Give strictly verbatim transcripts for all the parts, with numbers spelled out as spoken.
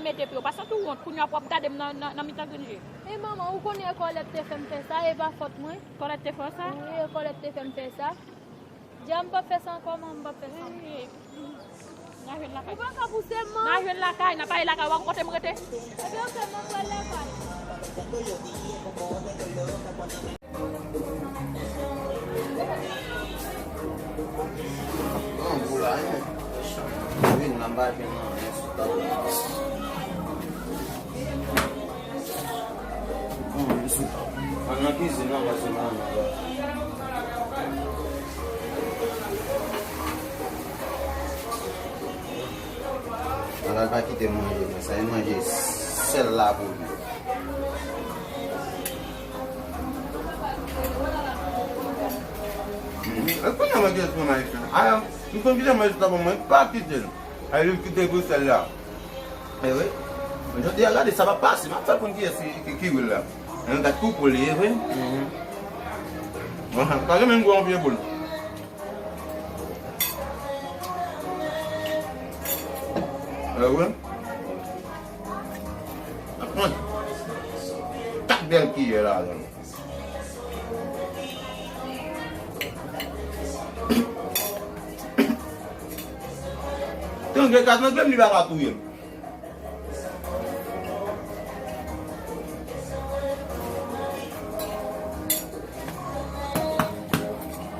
Mete pye w, pa santi w wont, kounye a w ap gade m nan, nan, nan mitan grenn je. E manman, ou konnen e Kòlèt te fè m fè sa, e pa fòt mwen. Kòlèt te fè w sa? Wi, e Kòlèt te fè m fè sa. Dja m p ap fè sa ankò, manman, m p ap fè sa ankò. Ee, n a jwenn lakay. Ou pa ka pouse m, manman. N a jwenn lakay, n ap ale lakay, ou pa konn kote m rete? Ebyen, oke, m ap pral lakay. Bon, pou la, hein. Vin la, m pa jwenn anyen sou tab la. Bon, vin sou tab. Ann nan kizin nan, paske m pa nan la. Ala l pa kite m manje, men sa e manje sèl la pou li. E kounye a mwen gen eston ayisyen. Aya, m konn kite mwen eston mwen pa kite l. Ay li kite pou sèl la. E wi. Jodi a gade sa pa pase, m ap fè konn kiyès ki, ki, ki wi la. Mwen gad kou pou li, e vre. Anhan, pa gen menm gwo anpil pou l. E wi. Ap pran kat bèl kiyè la, la. Trangle kat nan grenn li pa ka touye m.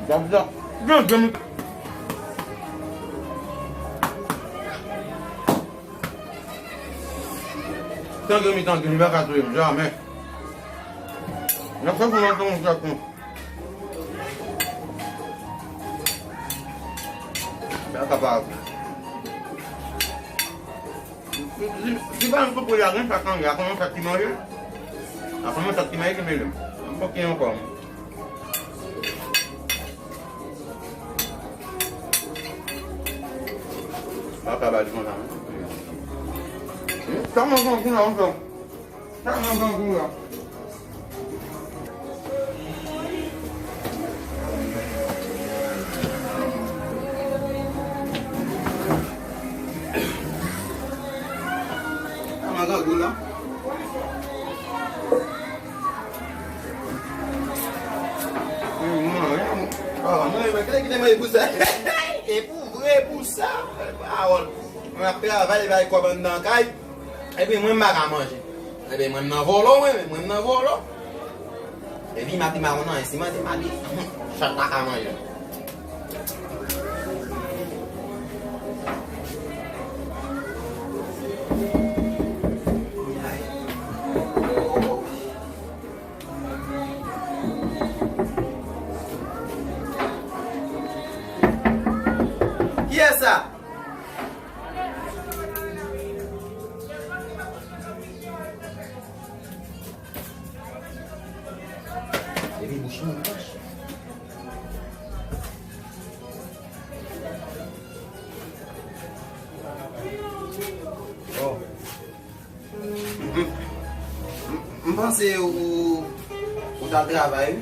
Gad sa. Grenn grenn. Tangi mi tangi, li pa ka touye m jamè. Nan fè pou mwen tonton chak mwen. Sa kapab. Si, si, si pa yon kopo la gen sa tangi, a kòman sa ki manje? A kòman sa ki manje ki mele m? M pa ki ankò. Papa ba di konsa, non? Sa mwen pran kou la, sa. Sa mwen pran kou la. Sa mwen pran kou la. Mwen, mwen, mwen, mwen, mwen, kite, kite mwen pou sa. E pou vre, pou sa, pawòl. Mwen ap travay, bay kòb anndan kay. Epi mwen, m pa ka manje. Epi mwen, m nan volo, mwen, mwen, m nan volo. Epi m ap di, m pa konn anyen, si manje, m ap di, chat la ka manje. Kiyès sa? Epi bouch mwen, bouch. Oh. M, m, m, m panse ou, ou t al travay, wi.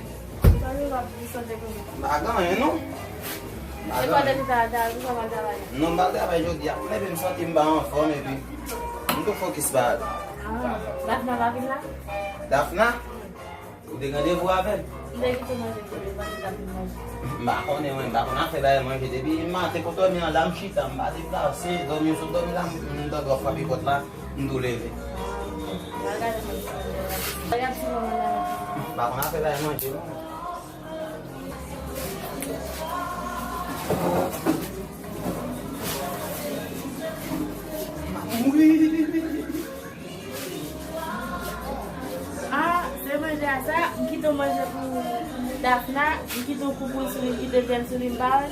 Sa nou t ap di sante konsa? M pa gen anyen, non. M pa gen anyen. Ou t al travay, ou t al travay? Non, m pa al travay jodi a. Epi m santi m pa anfòm, epi m tou fokis pa ale. Ah, Dafna pa vin la? Dafna? Ou te gen randevou avè l? M te kite manje pou li, pandan l t ap vin manje. M pa konnen, mwen, m pa konn afè bay manje. Depi maten pou dòmi an la, m chita, m pa deplase. Dòmi, sot dòmi la, m, m tande w ap frape pòt la, m tou leve. Ah, m pa gade manje. Gade ti manman nan. M pa konn afè bay manje, non. Ah, se manje a sa, m kite w manje pou Dafna, m kite w koupe w sou li, m kite vyèn sou li, m pa wè.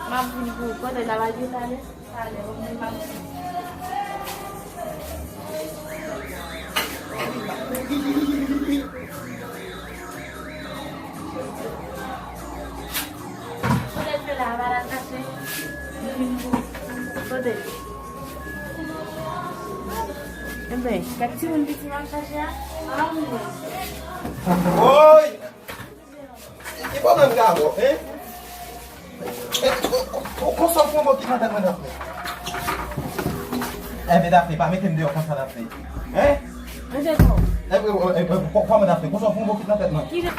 M ap vin pou ou. Kote l ap al vin la, men? Talè, ou vin m ap vin. Kote l fè la, pa l al kache? Kote l? Enben, gad timoun piti m ap chache a. A, mwen. Woy! Ki pwoblèm ka avè w, hein? Ou konsa w pran bò ki madanm mwen ap fè? Enben, Dafne, pa mete m deyò konsa, Dafne. Hein? Manje kò. E, e, e, e, kò-, kòman, Dafne? Konsa w fè yon bokit nan tèt mwen? Ki jan?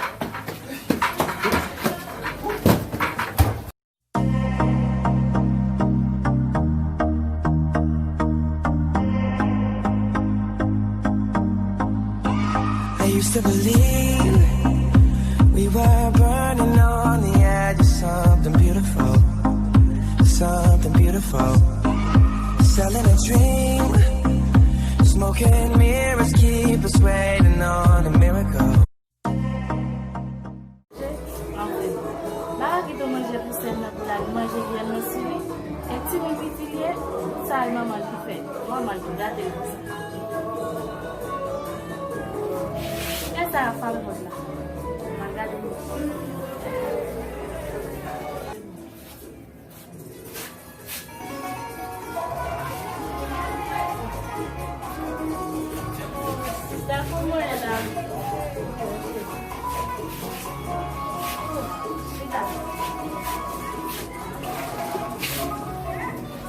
I used to believe we were burning on the edge of something beautiful, something beautiful. Selling a dream, smoking mirrors keep us waiting on a miracle. Bagay ki tou manje pou sèl nan pou l al manje vyann nan sou li. E timoun piti li ye, sa e manman l ki fè. Manman l ki gate l konsa. Kiyès sa k ap frape pòt la? M al gade.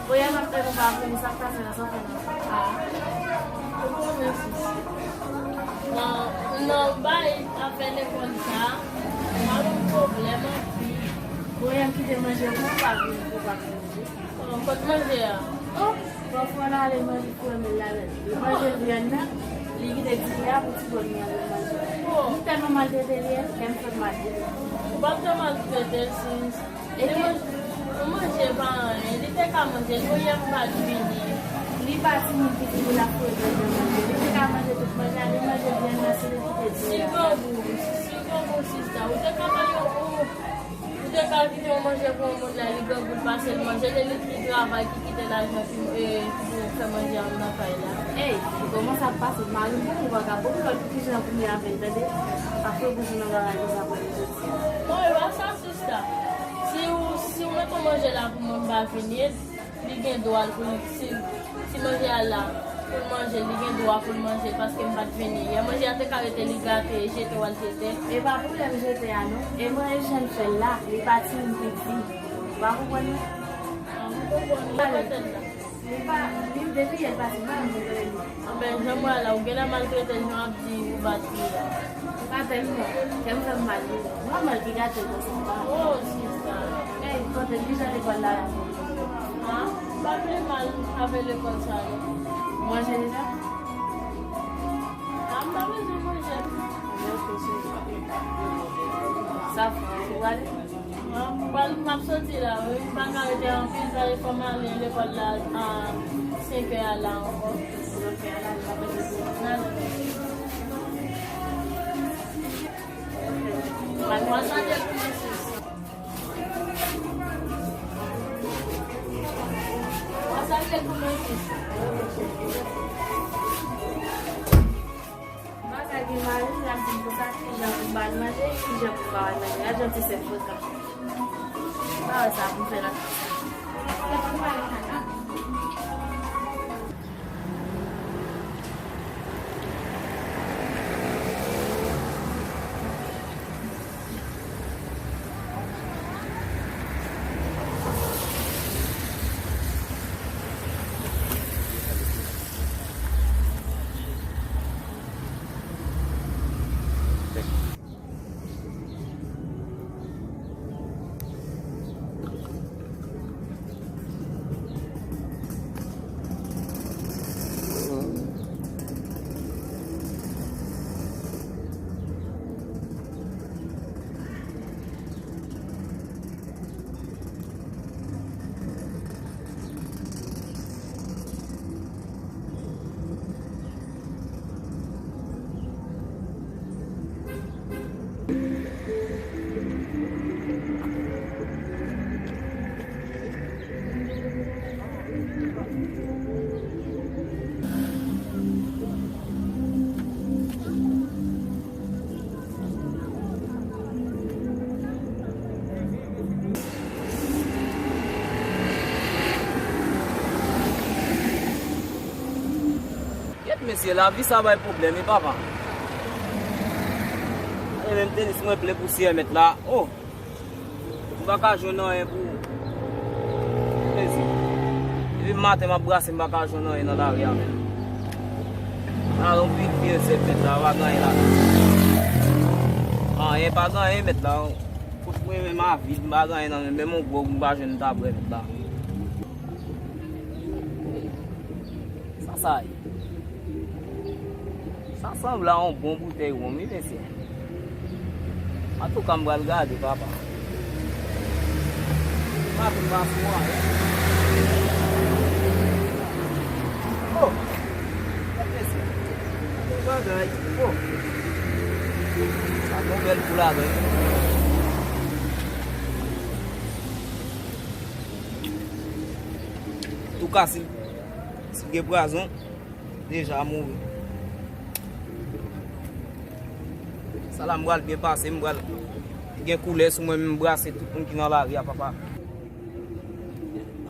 Voye m ap tann ou pa vini, sa k pase nan zafè nan? Ah. Ou konnen sis. Nan, nan bay afè lekòl sa, m ap gen pwoblèm anpil. Voye m kite manje pou ou pa vini, pou ou pa vini. Oh, kot manje a? Oh, pafwa l ale manje pou renmen l la menm. Li manje vyann nan, li kite ti a pou ti bòn nan al manje. Oh. M tèlman maltrete li, kè m fè m maltrete. Ou pa t maltrete, sis. Li manje, li manje pa anyen. Li te ka manje, li voye m pa t vini. Li pa timoun piti pou l ap foure nan manje. Li te ka manje tout manje a, li manje vyann nan, se li kite ti a. Si grangou, si grangou, sista, ou te ka manje, ou, ou te ka kite yon manje pou yon moun la, li grangou l pase l manje l, e li ki travay, ki kite lajan ki, e, ki pou fè manje a nan kay la. Ey, kòman sa ap pase? Mari m pou mwen vagabon, pou kijan pou mwen avè l, tande? Pa fè bouch nan bagay konsa pou li soti. Non, e pa sa, sista. Si ou, si ou mete yon manje la pou mwen, m pa vini, li gen dwa l pou li, si, si manje a la, pou l manje, li gen dwa pou l manje, paske m pa t vini yè. Manje a te ka rete, li gate, jete w al jete. E pa pwoblèm jete a non. E mwen e jan l fè l la, li pa timoun piti. Ou pa konprann non? Ah, m konprann, li pa tèt la. Li pa, li depi yè l pati, m pa janm konprann li. Anben, jan m wè la, ou genlè maltrete l, jan w ap di ou bat li a. Ou pa tèlman, kè m fè m mal wi. Manman l ki gate l konsa, m pa. Oh, sista. Ey, kote, kijan lekòl la ye? Ah, m pa pi mal avè lekòl sa non. Ou manje deja? Ah, m pa bezwen manje. Sa fè, ou prale? Mwen, mwen, m ap soti la, wi. M pa ka rete anpil, paske fò m ale lekòl la a senk è a la ankò. N ale. Mwen, mwen sante pou mwen sis. Mwen sante pou mwen sis. M pa ka gen mari m, l ap di m konsa, kijan pou m ba l manje, kijan pou m ba l manje. Gad jan ti sè m frekant. M pa wè sa pou m fè nan kay sa. Kèt mesye, lavi sa bay pwoblèm wi papa. E menm tenis mwen plen pousyè mèt la. Oh! M pa ka jwenn anyen pou plezi. Epi Maten m ap brase, m pa ka jwenn anyen nan lari a menm. Lari anpil vye zèb mèt la, pa gen anyen la. Anyen pa gen anyen mèt la. Fout mwen menm a vid, m pa gen anyen nan men m, menm yon gwòg m pa jwenn m ta bwè mèt la. Sa sa ye? Sa sanble a yon bon boutèy wonm, wi, mesye. Antouka, m pral gade, papa. M pa konn pa sou anyen. Oh! Gade mesye. Gade bagay. Oh! Sa gon bèl kou ladan, wi. Antouka, si, si gen pwazon, deja mouri. Sa la m pral byen pase, m pral gen koulè sou mwen, m brase tout moun ki nan lari a, papa.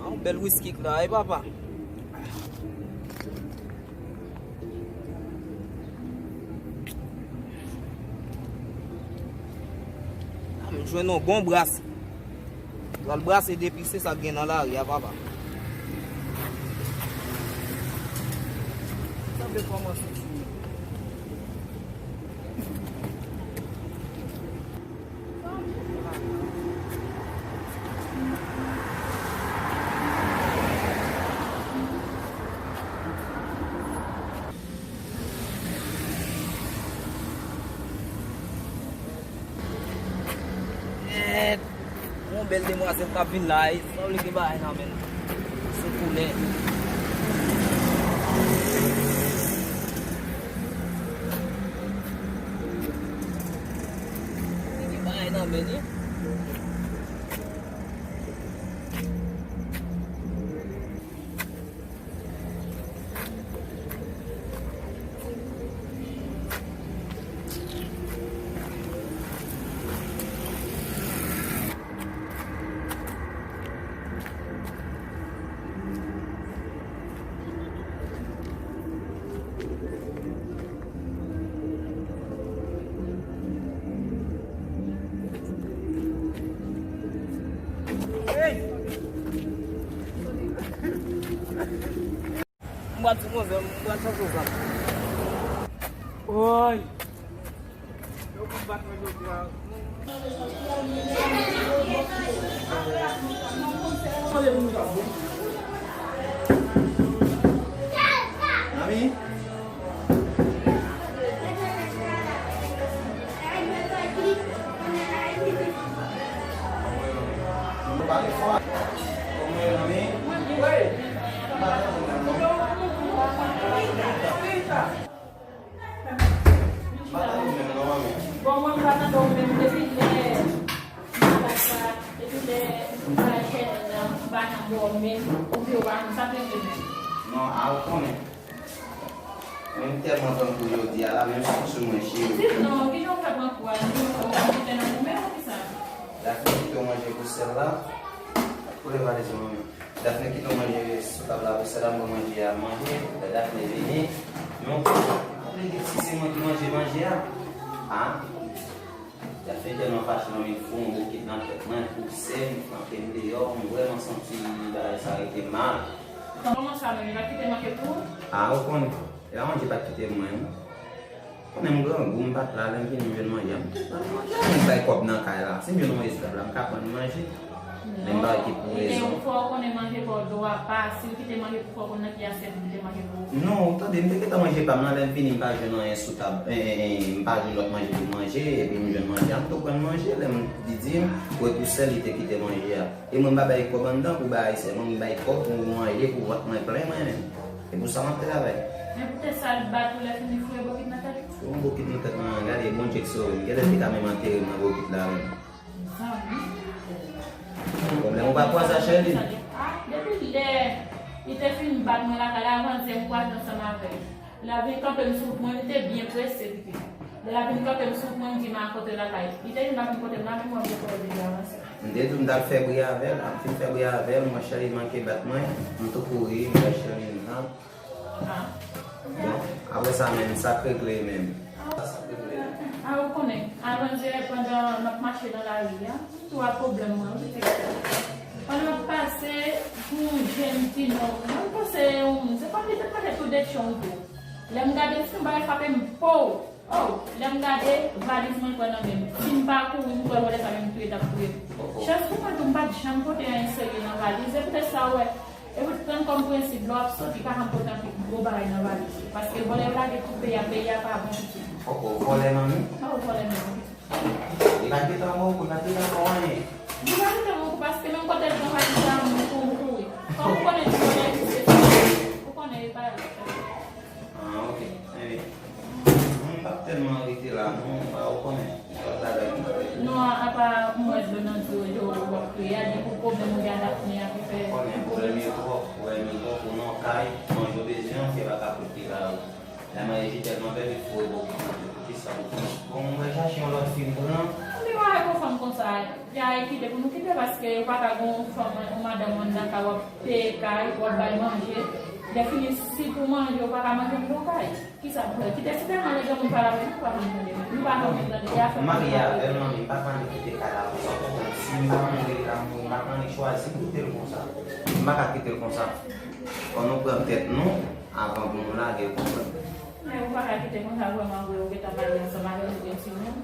Yon bèl wiski k la, wi, papa. M jwenn yon bon bras. Pral brase depi se sa k gen nan lari a, papa. Sa vle kòmanse sou mwen. Yon bèl demwazèl k ap vin la, e sanble gen bagay nan men l. Sou koulè. Gen bagay nan men li. M pral sou konzè, m pral chanje zam. Woy! Yo pou bat mwen jodi a. Mami? Bon, mwen, m pa tande w menm. Depi lè m pa sa, depi lè m pa chèche nan, m pa nan bò menm, ou vle w pa konn sa k regle menm. Non, a ou konnen. Mwen tèlman tankou jodi a la, menm si sou mwen cheri. Di non, kijan w fè pran kou a, kijan w fè, ou pa gen nan goumen ou kisa? Dafne kite w manje pou sèl la. Koulè valiz ou, manmi. Dafne kite w manje sou tab la pou sèl la, m pran manje a, manje. Lè Dafne vini, non. Dafne gen si se mwen ki manje manje a. A? Dafne tèlman fache, manmi fou yon bokit nan tèt mwen, pouse m, flanke m deyò, m vrèman santi bagay sa rete mal. Kòman sa menm, li pa t kite manje pou ou? A, ou konnen. E pa manje pa t kite mwen, wi. Konnen m grangou, m pa t la, lè m vini m jwenn manje a, m te pran manje a, m bay kòb nan kay la. Si m jwenn yon esklav la, m ka pran manje. Men m pa ki pou rezon. Fò w konnen manje pa w dwa pa, si l kite manje pou fò w konn nan ki asyèt li kite manje pou ou. Non, ou tande, m te gentan manje pa m nan, lè m vini m pa jwenn anyen sou tab, en, en, en, m pa jwenn lòt manje pou m manje, epi m jwenn manje a, m tou pran manje, lè m di di m, wè pou sèl li te kite manje a. E mwen m pa bay kòb anndan pou bay sèlman, mwen m bay kòb pou manje, pou vant mwen plen mwen menm. E pou sa m ap travay. Men poutèt sa l bat ou lè fini foure bokit nan tèt ou? Foure yon bokit nan tèt mwen, gade bon Dye k sove m. Genlè l te ka menm antere m nan bokit la menm. Zanmi. Pwoblèm ou pa kwaze a Sherline? A, depi lè li te fin bat mwen lakay la, avan yè m kwaze ansanm avè l. L ap vin kanpe m sou wout mwen, li te byen prese, pitit. Lè l ap vin kanpe m sou wout mwen, m di m a kote lakay. Li te vin ap vin kote m la, men mwen m te kote deja avanse. M te di w m t al fè bri avè l, m fin fè bri avè l, m wè Sherline manke bat mwen, m tou kouri, m wè Sherline la. A. Bon, apre sa menm, sa k regle menm? Sa k regle? A, ou konnen, avan yè, pandan n ap mache nan lari a, twa pwoblèm mwen, wi, pitit. Pandan m ap pase pou yon jèn ti nonm, mwen m panse yon moun, se kòm li te t mache tou de tchon tou. Lè m gade, m si yon bagay frape m, pow! Oh, lè m gade, valiz mwen kwè nan men m. Si m pa kouri, m kwè vòlè sa menm touye t ap touye m. Chans pou mwen tou, m pa t janm pote anyen serye nan valiz. E poutèt sa, w wè, e pou t pran kòm prensip, lè w ap soti, pa janm pote anpil gwo bagay nan valiz ou. Paske vòlè yo lage tout peyi a, peyi a pa bon pitit. Oh, oh, vòlè manmi? Oh, vòlè manmi. Li pa t gentan wè w, li pa t gentan fè w anyen. Li pa t gentan wè w, paske menm kote l pran valiz la, m kou-, m kouri. Kòm ou konnen ti vòlè egziste, ou konnen e pa. Ah, ok. Anyway. Mwen pa t tèlman rete la, non, pa ou konnen. Lòt bagay ki fè. Non, apa m wè dlo nan zye w, w ap kriye, a di pou pwoblèm ou gen a Daphné a ki fè. Konnen pwoblèm yo twòp, pwoblèm yo twòp, ou nan kay, manje w bezwen, ou fè pa ka koute la. Lè manje tèlman bèl, li foure bò ki manje. Poukisa ou pran? Bon, mwen chache yon lòt fi m pran. Ann nou pa fè pou fanm konsa. Ya e kite pou nou kite, paske yo pa ka gon fanm, yon madanm anndan kay, w ap peye kay, w ap bay manje. Lè fini, si pou manje, ou pa ka manje anndan kay. Kisa pou fè? Kite si tèlman lè granmoun pale avè nou, nou pa konn tande. Nou pa konn tande. E afè m marye avè l, manmi, m pa ka annik kite kay la konsa. Ou konprann? Si m pa mouri, li ka mouri, m pa ka annik chwazi kite l konsa. M pa ka kite l konsa. Fò nou pran tèt nou. Avan pou nou lage, ou konprann? Men ou pa ka kite konsa vrèman vre, ou gentan marye ansanm avè l, ou gen timoun.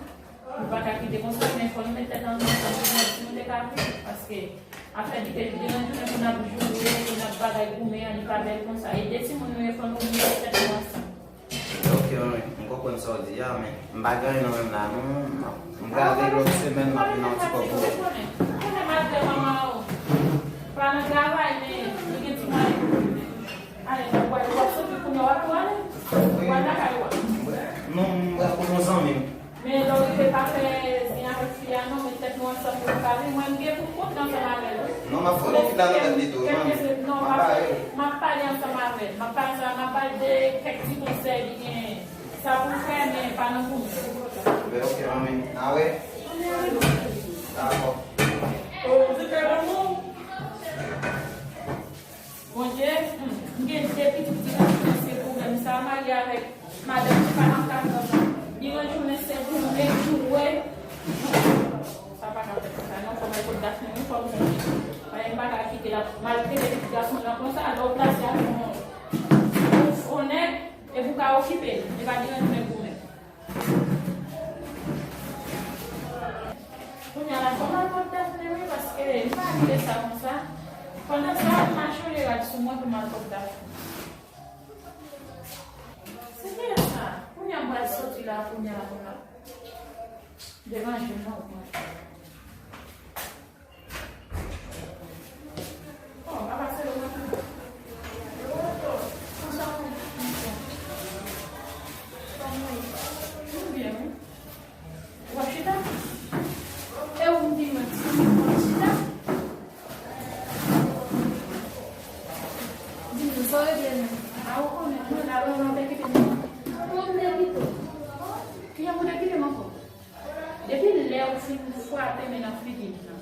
Ou pa ka kite konsa, men fò nou met tèt ansanm pou nou wè si nou te ka viv. Paske afè di ke deranj jounen pou n ap joure, pou n ap bagay goumen an, li pa bèl konsa. E de timoun nou ye, fò nou met tèt nou ansanm. Ok, manmi, m konprann sa w di a, men m pa gen anyen nan men m la, non. M, m prale lòt semèn, m ap vin nan yon ti kòb pou ou. Ou konnen, ou konnen malgre manman w pa nan travay, men li gen ti mwayen. Ale, w ap, w ap soti kounye a, w ap ale. Wi. W al lakay ou a. Non, m pral kote yon zanmi m. Men lè w rive pa fè zen avèk fi a non, met tèt nou ansanm pou nou pale. Mwen, m gen pou m kontre ansanm avè l, wi. Non, m ap fè yon fi la nan tèt li tou, manmi. M ap pale. M ap pale ansanm avè l. M ap pale ansanm, m ap ba l de kèk ti konsèy li genyen. Sa pou l fè, men pa nan goumen. Men ok, manmi. A wè? Dakò. Bondye, hmm, m gen de pitit ki nan se pwoblèm sa, marye avèk madanm ki pa nan katòz an. Li rann jounen se goumen, joure. Sa pa ka fèt konsa, non, fò m al kot Daphné, wi, fò m jwenn li. Paske m pa ka kite l ap maltrete pitit gason m nan konsa, lè w plase avèk yon, yon, yon nèg, e pou w ka okipe l, e pa li rann jounen goumen. Kounye a la, fò m al kot Daphné, wi, paske m pa kite sa konsa. Pandan sa, m mache yon rad sou mwen pou m al kot Daphné. Se kiyès sa? Kounye a m pral soti la, kounye a la, kounye a. Deranje m non, mwen. Bon, papa, se ou menm. Konsa, mwen, mwen byen, wi. W ap chita? E ou m di mwen, ti, w ap chita? Di m, sa w regle menm? A, ou konnen, mwen la, mwen te kite m. Mwen te kite w. Kijan mwen te kite m ankò? Depi lè ou fin frape men nan figi m nan,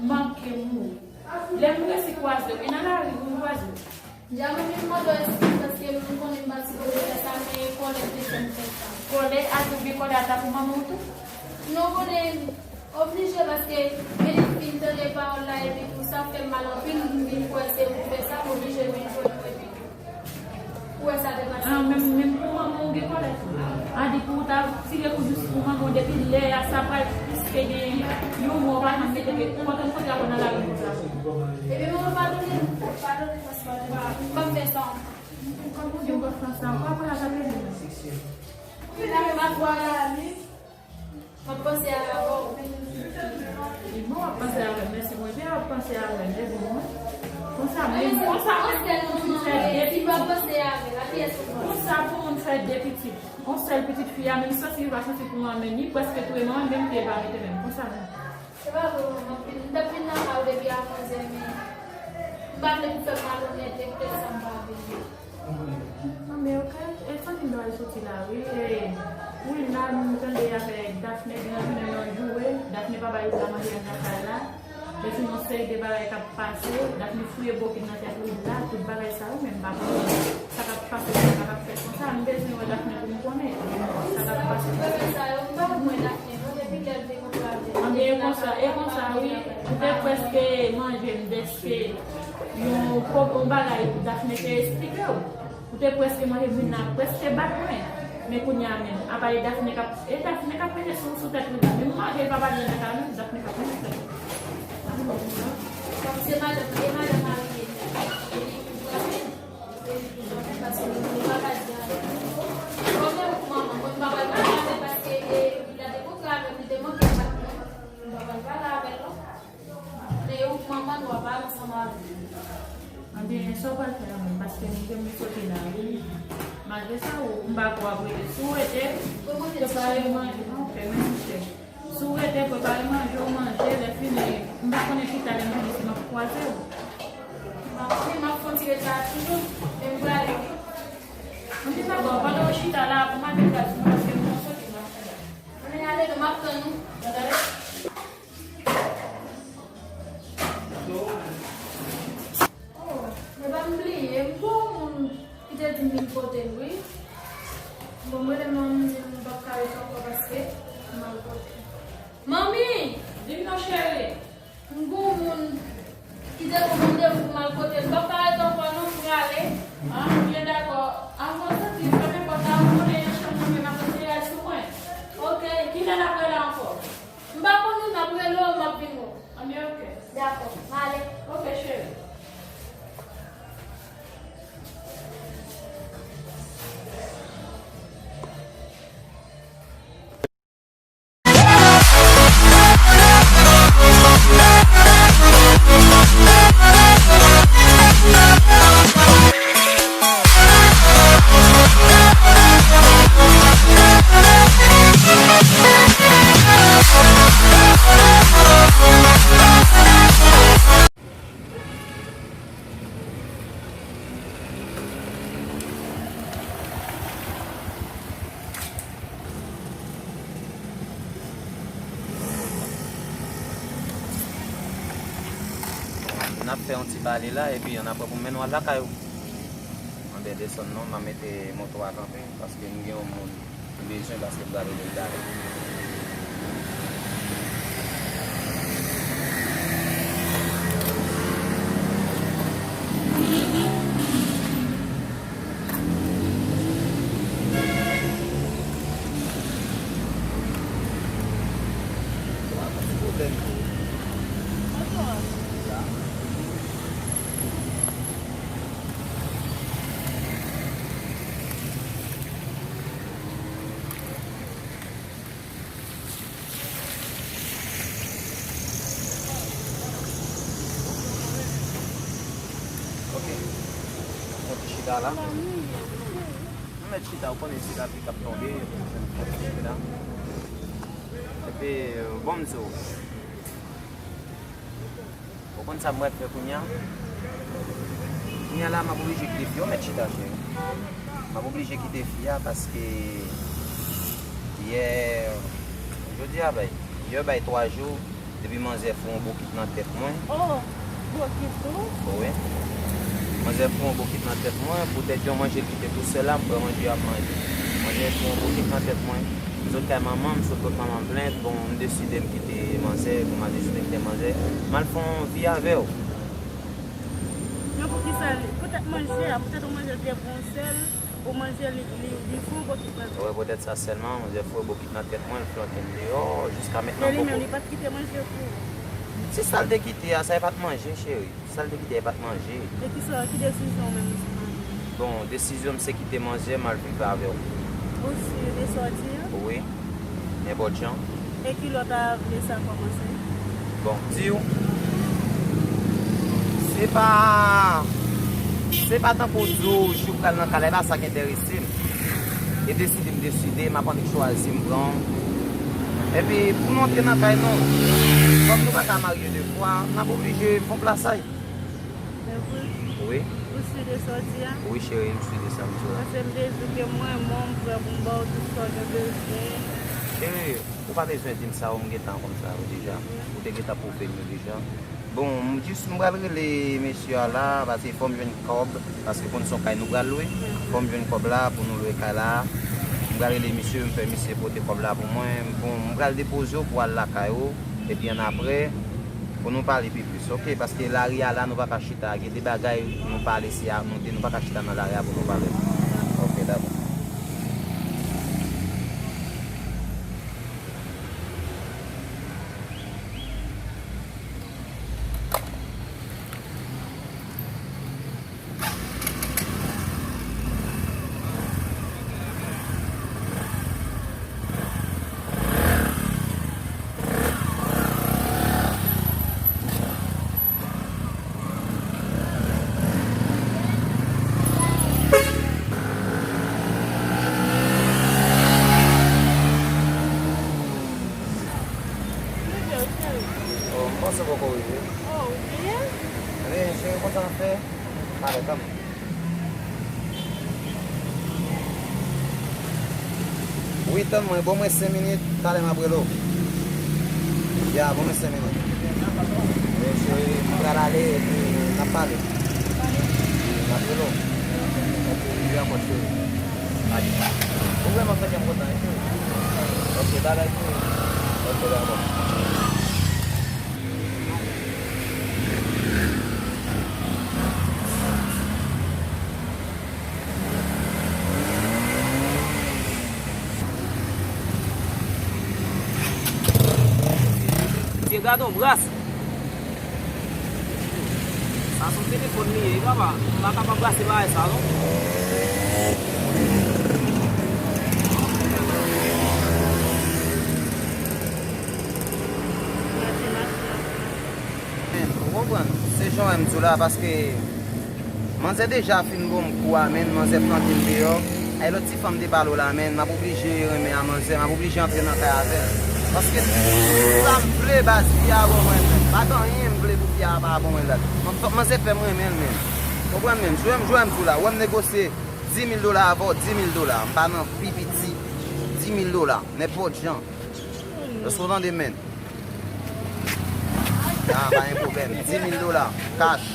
manke mouri. Lè m resi kwaze w, e nan lari wi m kwaze w. Dja mwen vin mande w eskiz paske m konnen m pa t sipoze fè sa, men kòlè te fè m fè sa. Kòlè, a di w gen kòlè ata pou manman w tou? Non, konnen oblije paske men li fin tande pawòl la epi tou sa fè m mal anpil, m vin kwè se pou fè sa, m oblije vin jwenn ou epi tou. Ou wè sa te pase. Ah, menm, menm pou manman w gen kòlè. A di pou w ta tire kou jis pou manman w depi lè a sa pral plis ke gen yon mwa w pa janm mete ke ou pa konn kote a nan lari konsa. Epi manman padone m, padone m paske m p ap fè sa ankò. Kòm ou di w p ap fè sa ankò, apre a sa te vin. Ou vin avè m a twa la, li. M ap panse avè w. Li bon, w ap panse avè m. Mèsi Bondye, w ap panse avè m. E bon, mwen. Konsa, men konsa, yon sèl manman, si pa panse avè l, a kiyès ou panse? Konsa pou moun fè de pitit. Yon sèl pitit fi a, menm santi li pa santi pou manman, ni prèske touye manman, menm pye pa mete menm. Konsa, men. Se pa vre, manman, m t ap vin nan kay ou depi avan zè, men m pa vle pou fè m malonèt, e poutèt sa m pa vini. Anben, ok, e santi m ta pral soti la, wi. E, wi, la, m tande afè Daphné, gen yon jounen nan joure, Daphné pa bay Wilda manje nan kay la. Epi yon seri de bagay k ap pase, Daphné fouye bokit nan tèt Wilda, tout bagay sa yo, men m pa konprann sa k ap pase, sa k ap fèt konsa, m bezwen wè Daphné pou m konnen sa k ap pase. Anben, e konsa, e konsa, wi. Ou te prèske manje m dèske yon, yon bagay Daphné te esplike w. Ou te prèske manje m vin la prèske bat mwen. Men kounye a menm, apa e Daphné k ap, e Daphné k ap mete sou, sou tèt ou la. Menm manje l pa pale nan kay la menm, Daphné k ap mete sou tèt ou. Kòm se madanm, e madanm marye li. Paske nou pa ka di anyen. Bon, men ou manman, mwen m pa pral pale avè l paske, e, li la te kontre avè m, li te manke bat mwen. M pa pral pale avè l non. Men ou manman, nou ap pale ansanm avè l. Anben, sa w pral fè la menm, paske m te m soti la, wi. Malgre sa, ou, m pa kwè w ap rete. Si w rete, prepare manje, non, fè men mouche. Si w rete, prepare manje, w manje, lè fini, m pa konnen ki ta lè manje, si m ap kwaze w. M pa konnen, m ap fè yon ti ret la toujou, men m prale, wi. Anben, dakò, pandan w chita la, pou m ale gaz mwen, paske m pral soti, m ap fè la. Anben, ale, non, m ap tann ou. Tande? Oh, men pa m bliye, m gon moun ki te di m vin kote l, wi. Bon, mwen menm, m di m p ap ka ret ankò paske m al kote l. Manmi! Di m non, cheri. M gon moun ki te gon randevou pou m al kote l. M p ap ka ret ankò non, m prale. Ah, byen dakò. Avan w soti, fèmen pòt la, ou konnen yon chanm mwen menm ap eseye al sou mwen. Oke, kilè n ap rele ankò? M pa konnen, m ap rele w, m ap vin wè w. Anben, oke. Dakò, m ale. Oke, cheri. N ap fè yon ti pale la, epi annapre pou m mennen w al lakay ou. Anben, desann non, m a mete moto a kanpe, paske m gen yon moun m bezwen, paske m pral rele l talè. Ok. Mwen chita la. Mwen mèt chita, ou konnen se lapli k ap tonbe. Epi, bon, m di w. Ou konn sa m pral fè kounye a? Kounye a la, m ap oblije kite fi a. Ou mèt chita, cheri. M ap oblije kite fi a paske yè, jodi a bay, yè bay twa jou depi manzè fè yon bokit nan tèt mwen. Oh, bokit tou? Wi. Manzè fè yon bokit nan tèt mwen, poutèt yon manje l kite tou sèl la, m pran manje a, m manje. Manzè fè yon bokit nan tèt mwen. M sot kay manman m, m sot pot manman m plent. Bon, m deside m kite manzè, bon, m a deside m kite manzè. M al fè yon vi avè w. Men poukisa li, poutèt manje a, poutèt ou manje l te bon sèl, ou manje li, li, li fè yon bokit nan tèt. Wi, poutèt sa sèlman, manzè fè yon bokit nan tèt mwen, l flanke m deyò, jiska mentnan. Men li menm, li pa t kite manje pou ou. Se sa l te kite a, sa e pa t manje, cheri. Sa l te kite a, e pa t manje. E kisa, ki desizyon w menm ou sa pran? Bon, desizyon m se kite manzè, m al viv avè w. Ou si de sa w di a? Wi. Nenpòt jan. E ki lè w ta vle sa kòmanse? Bon, m di w, se pa, se pa tankou w di w jou pral nan kay la, e pa sa k enterese m. E deside m deside, m ap annik chwazi m pran w. Epi, pou nou antre nan kay nou, kòm nou pa ka marye de fwa, n ap oblije fè yon plasay. Se vre? Wi. Ou si de sa w di a? Wi, cheri, m si de sa m di la. Paske m te di w ke mwen, mwen, m prè pou m ba w tout sa w gen bezwen. Cheri, ou pa bezwen di m sa, ou m gentan konn sa yo deja. Ou te gentan pwouve m yo deja. Bon, m jis, m pral rele mesye a la, paske fò m jwenn kòb, paske konn se yon kay nou pral lwe. Fò m jwenn kòb la pou nou lwe kay la. M pral rele misye, m fè misye pote kòb la pou mwen. Bon, m pral depoze w pou al lakay ou, epi annapre, Pou nou pale pi plis, oke? Paske lari a la, nou pa ka chita. Gen de bagay nou pale si a, nou, nou pa ka chita nan lari a pou nou pale. Oke, dakò. Oh, m panse w poko rive. Oh, ou byen? Wi, cheri, konsa n ap fè? Pale, tann. Wi, tann mwen, ban mwen senk minit, talè m ap rele w. Ya, ban mwen senk minit. Wi, cheri, m pral ale, epi n ap pale. M ap rele w. Ok, wi, dakò, cheri. Ay. Ou vrèman fè kè m kontan, wi, cheri. Ok, bagay, cheri. Ok, dakò. Mesye, gade yon bras. Sa se yon telefòn li ye, wi, papa. M pa ka pa brase bagay sa, non. Ou konprann? Se jan w wè m di w la, paske manzè deja fin bon m kou a, menn, manzè plante m deyò. Ay, lòt ti fanm te pale w la, menn, m ap oblije renmen a manzè, m ap oblije antre nan kay avè l. Paske sa m vle, baz, fi a ban mwen, menn. Pa gen anyen m vle pou fi a pa ban mwen la. Fòk manzè fè m renmen l, menn. Konprann, menn? Jwe m, jwe m di w la, wè m negosye dis mil dola avè w, dis mil dola. M pa nan pi piti, dis mil dola. Nenpòt jan. Èske w tande, menn? Ya, pa gen pwoblèm. Dis mil dola, cash.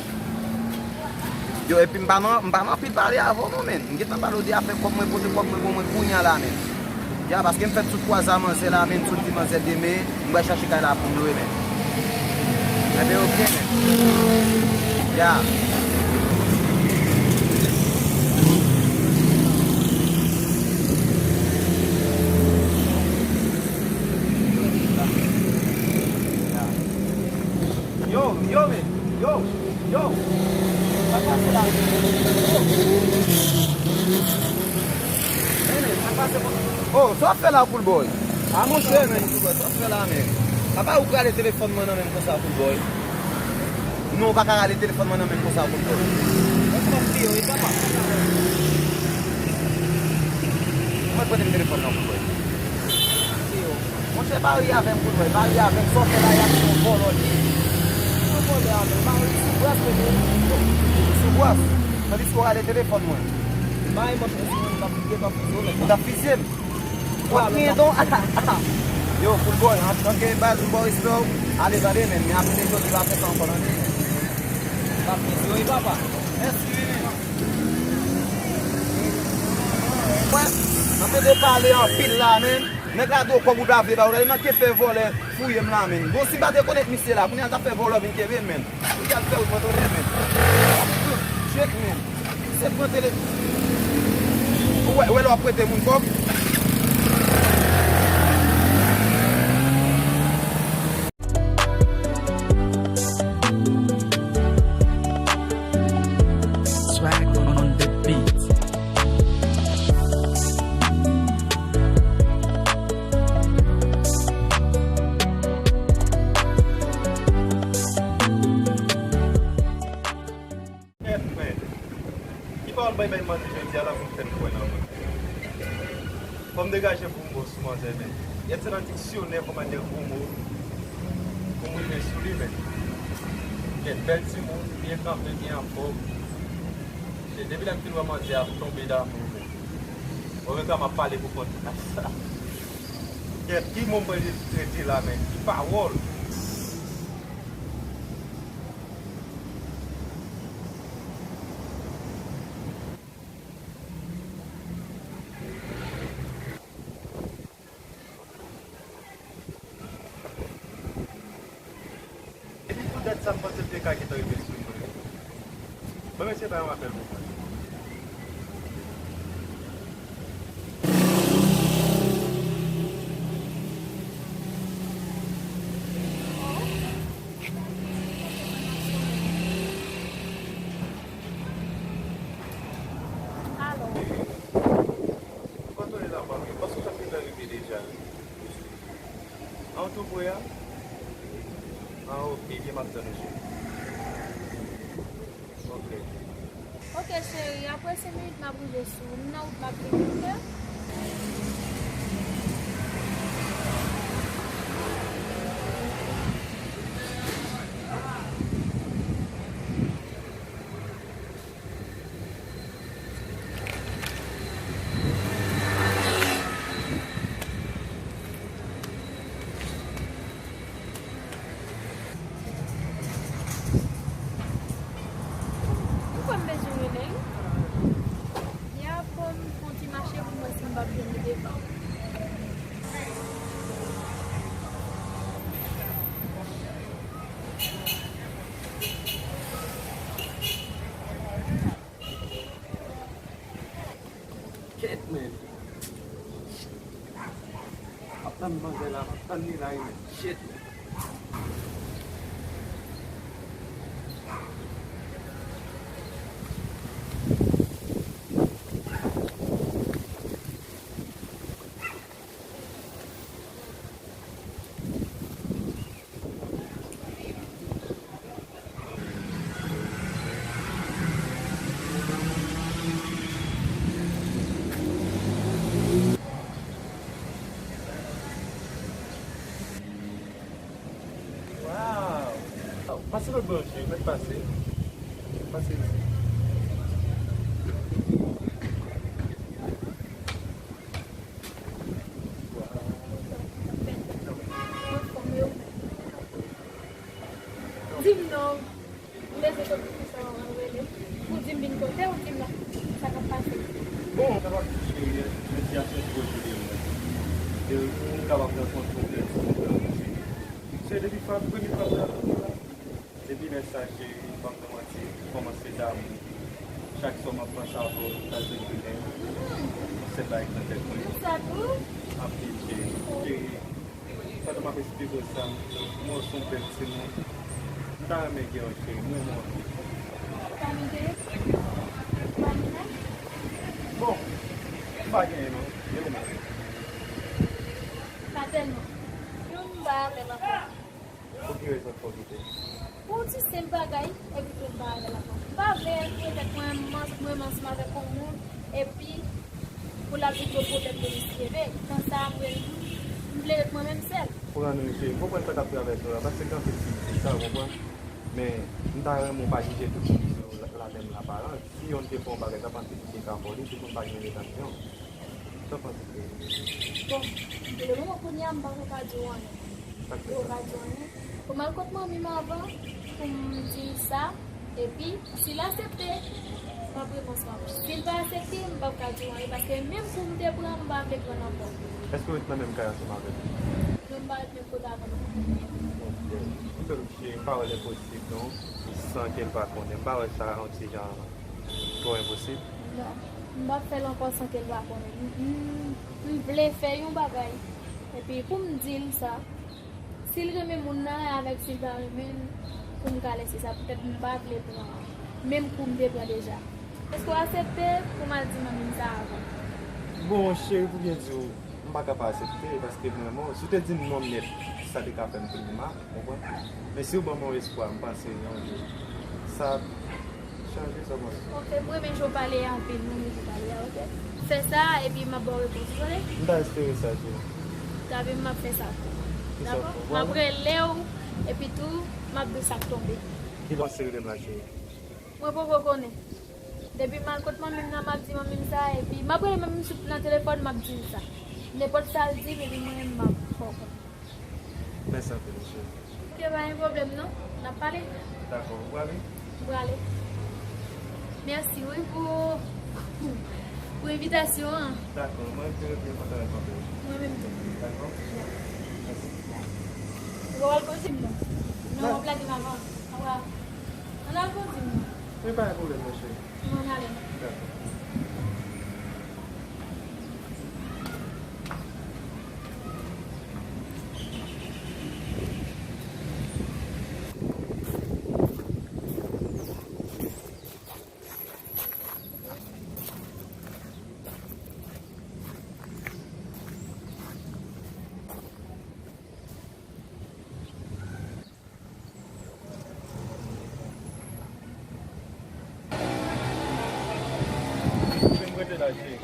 Yo, epi m pa nan, m pa nan anpil pale avè w non, menn. M gentan pale w de afè kòb mwen, pote kòb mwen, bon, mwen kounye a la, menn. Ya, paske m fèk sot kwaze a manzè la, menn, sot di manzè demen, m pral chache kay la pou m lwe, menn. Enben, oke, menn. Ya. Yo, yo, men, yo, yo. Sa k pase la? Yo. Men, men, sa k pase, oh, sa w ap fè la, Cool Boy? A, monchè, men, Cool Boy, sa w ap fè la, men? Papa, ou prale telefòn mwen nan men m konsa, Cool Boy. Non, ou pa ka rale telefòn mwen nan men m konsa, Cool Boy. Mwen prete m telefòn nan, Cool Boy. Monchè, pa ri avè m, Cool Boy, pa ri avè m. Sa w fè la, y ap yon vòlò li. Yon vòlò avè m, pa ri sou bras, mwen, sou bras. Tandiske w rale telefòn mwen. Bay mwen presi, mwen, m ap fizye, m ap fizye w, nèg. Ou t ap fizye m? Wap gen don. Yo, Cool Boy, antanke baz m ba w respè w, ale tande, men, men apre jodi pa fè sa ankò, tande, men. M ap fizye w, wi, papa. Mèsi, wi, men. Wè, nan pede pale anpil la, men. Nèg la di w kòb ou pa vle ba w, gade nan ke fè vòlè fouye m la, men. Bon, si m pa te konèt misye la, kounye a l t ap fè vòlò vin kenbe m, men. Misye al fè wout mwen tounen, men. Tchèk, men. Se pran tele-, ou wè, ou wè lè w ap prete moun kòb. Swag on the beat. Kèt, men. Ki pawòl bay bay manzè jodi a la pou m fè l kwè nan mwen? Fò m degaje gwo mo sou manzè, men. Yèt se nan diksyonè kòmandè gwo mo pou m rive sou li, men. Kèt, bèl timoun, byen kanpe, byen anfòm. Se depi lè m fin wè manzè a, m tonbe damou, men. Mwen menm, m ap pale pou kont mwen. Kèt, ki mo m pral rete la, men? Ki pawòl? Sa m panse l te ka gentan rive sou nou, wi. Bon, mesye, bay yon apèl pou mwen. Alo. Ou konn tande la, mami, paske sa se lè rive deja, wi. An tou pre a? Ah, ok, byen, m ap tann ou, cheri. Ok. Ok, cheri, apre senk minit, m ap rive sou ou. M nan wout, m ap vini, ok? Ou kwè m bezwen rele l? Ya, fò m fè yon ti mache pou m wè si m p ap jwenn li devan. Shit, man. M ap tann manzè la, m ap tann li la, wi, man. Shit, man. Wow! Pase lòt bò, cheri, mèt pase. Pase isi. Di m non. M bezwen sot pou sa w ap rele. Ou di m vin kote, ou di m la. Sa k ap pase? Bon, sa pa touche, men ti asyon pwoche de mwen. E m kapab rankontre w pèsonèlman. Se depi fwa, premye fwa m t ap vin la. Depi lè sa, cheri, m p ap fè w manti, m kòmanse damou. Chak swa m ap panse avè w, sa se grenn. Sèl bagay ki nan tèt mwen. Sa tou? Anpil, cheri. Cheri, pandan m ap esplike w sa, m, m wè w se yon bèl timoun. M ta renmen gen w, cheri, m renmen w anpil. Ou pa gen? Ou pa gen? Bon, m pa genyen non. E ou menm? Pa tèlman. Youn m pa avè l ankò. Pou ki rezon fè w kite? Pou yon ti senp bagay, epi tou m pa avè l ankò. M pa vle retèt mwen, mwen, mwen ansanm avèk yon moun, epi pou l ap vin yon pwoblèm pou misye. Tan sa a, mwen, m vle ret mwen menm sèl. Konprann wi, cheri, m konprann sa k ap travèse w la, paske gen anpil fi ki fè sa, ou konprann? Men, m ta renmen w pa jije tout moun sou la, la menm aparans. Si yonn te fè yon bagay, sa pa anpil ki te ka fè w li, tout moun pa gen reyaksyon. Sa w panse, cheri? Bon, pou le moman kounye a, m poko ka di w anyen. Sa k fè sa? M poko ka di w anyen. Fò m al kot manmi m avan pou m di l sa. Epi, si l aksepte, m ap reponn sa. Si l pa aksepte, m p ap ka di w anyen, paske menm kou m te pran, m pa vle pran l ankò. Èske w ret nan menm kay ansanm avè l? Non, m pa ret menm kote avè l. Ok. M pa wè l enposib non, san ke l pa konnen. M pa wè sa yon ti jan twò enposib. Non, m p ap fè l ankò san ke l pa konnen. M, m, m vle fè yon bagay. Epi pou m di l sa, si l renmen moun nan, avèk si l pa renmen l, pou m ka lese sa, poutèt m pa vle pran menm kou m te pran deja. Èske w aksepte pou m al di manmi m sa avan? Bon, cheri, pou byen di w, m pa ka pa aksepte, paske m renmen w. Si w te di m non nèt, sa te ka fè m pi mal, ou konprann? Men si w ban m yon espwa, m panse yon jou, sa ap chanje, sa w panse? Ok, m renmen jan w pale a anpil, m renmen jan w pale a, ok? Fè sa, epi m ap ba w repons, ou tande? M ta espere sa, cheri. Tape m ap fè sa pou ou. Dakò? M ap rele w, epi tou, m ap di w sa k tonbe. Kilè w panse rele m la, cheri? Mwen poko konnen. Depi m al kot manmi m nan, m ap di manmi m sa, epi m ap rele manmi m sou, nan telefòn, m ap di l sa. Nenpòt sa l di m, epi mwen menm, m ap fè w konnen. Mèsi anpil, cheri. Ok, pa gen pwoblèm non. N ap pale. Dakò, ou prale? M prale. Mèsi wi pou, pou envitasyon an. Dakò, mwen te byen kontan rankontre w. Mwen menm tou. Dakò? Ya. Mèsi. Ou pa pral kote m non. Non, w ap lage m avan. Wa, ann al kondi nou. Wi, pa gen pwoblèm, mon cheri. M ann ale. Dakò. Vin rete la, cheri.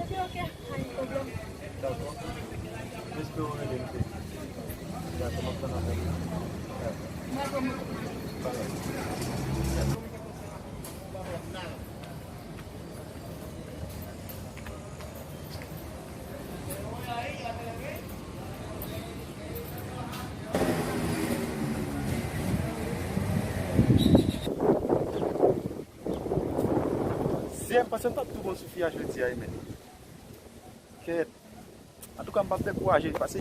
Ok, ok, pa gen pwoblèm. Dakò. M espere w rele m, cheri. Dakò, m ap tann apèl ou. Dakò. Mwen pran moto. Bye bye. Zyè, m panse m t ap tou bon sou fi a jodi a, wi, men. Kèt. Antouka, m p ap dekouraje, paske